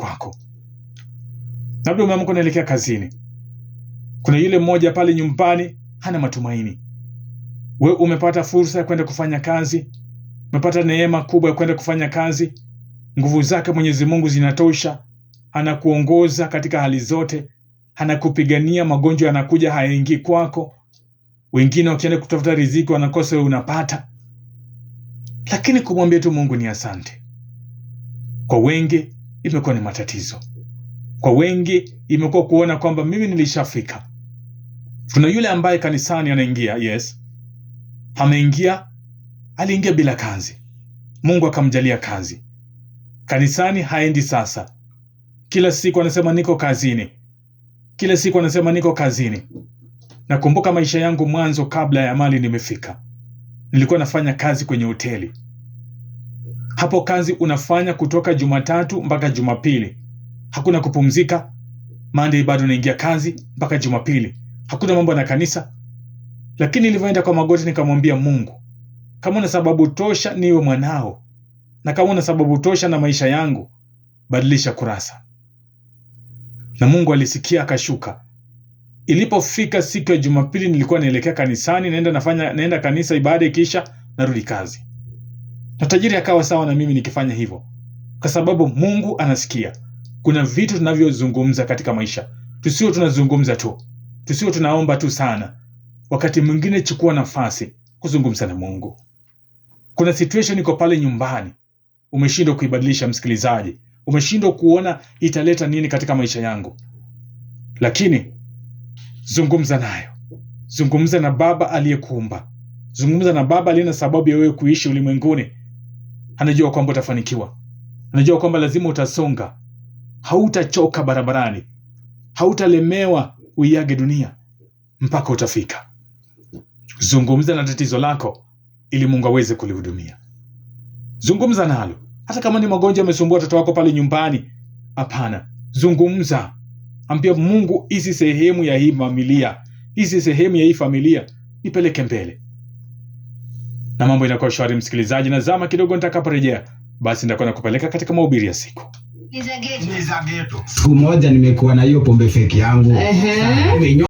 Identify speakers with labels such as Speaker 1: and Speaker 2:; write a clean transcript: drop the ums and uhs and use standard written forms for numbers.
Speaker 1: Kwako. Labda umeamka unaelekea kazini, kuna yule mmoja pale nyumbani hana matumaini. We umepata fursa ya kwenda kufanya kazi, umepata neema kubwa ya kwenda kufanya kazi, nguvu zake Mwenyezi Mungu zinatosha, anakuongoza katika hali zote, anakupigania, magonjwa yanakuja hayaingii kwako. Wengine wakienda kutafuta riziki wanakosa, wewe unapata. Lakini kumwambia tu Mungu ni asante, kwa wengi imekuwa ni matatizo. Kwa wengi imekuwa kuona kwamba mimi nilishafika. Kuna yule ambaye kanisani anaingia, yes, ameingia, aliingia bila kazi, Mungu akamjalia kazi. Kanisani haendi sasa, kila siku anasema niko kazini, kila siku anasema niko kazini. Nakumbuka maisha yangu mwanzo, kabla ya mali nimefika, nilikuwa nafanya kazi kwenye hoteli. Hapo kazi unafanya kutoka Jumatatu mpaka Jumapili, hakuna kupumzika. Monday bado naingia kazi mpaka Jumapili, hakuna mambo na kanisa. Lakini nilivyoenda kwa magoti nikamwambia Mungu, kama una sababu tosha niwe mwanao, na kama una sababu tosha na maisha yangu, badilisha kurasa. Na Mungu alisikia akashuka. Ilipofika siku ya Jumapili, nilikuwa naelekea kanisani, naenda nafanya, naenda kanisa, ibada ikiisha narudi kazi. Na tajiri akawa sawa na mimi nikifanya hivyo, kwa sababu Mungu anasikia. Kuna vitu tunavyozungumza katika maisha, tusio tunazungumza tu, tusio tunaomba tu sana. Wakati mwingine chukua nafasi kuzungumza na Mungu. Kuna situation iko pale nyumbani, umeshindwa kuibadilisha, msikilizaji, umeshindwa kuona italeta nini katika maisha yangu, lakini zungumza nayo, zungumza na Baba aliyekuumba, zungumza na Baba aliye na sababu ya wewe kuishi ulimwenguni. Anajua kwamba utafanikiwa, anajua kwamba lazima utasonga, hautachoka barabarani, hautalemewa uiage dunia mpaka utafika. Zungumza na tatizo lako ili Mungu aweze kulihudumia. Zungumza nalo, hata kama ni magonjwa yamesumbua watoto wako pale nyumbani. Hapana, zungumza, ambia Mungu, hizi sehemu ya hii familia, hizi sehemu ya hii familia nipeleke mbele, na mambo inakuwa shwari. Msikilizaji, nazama kidogo, nitakaporejea basi nitakuwa nakupeleka katika mahubiri ya siku.
Speaker 2: Ni za ghetto.
Speaker 3: Siku moja nimekuwa na hiyo pombe feki yangu.
Speaker 4: Ehe.
Speaker 3: Nimeinywa.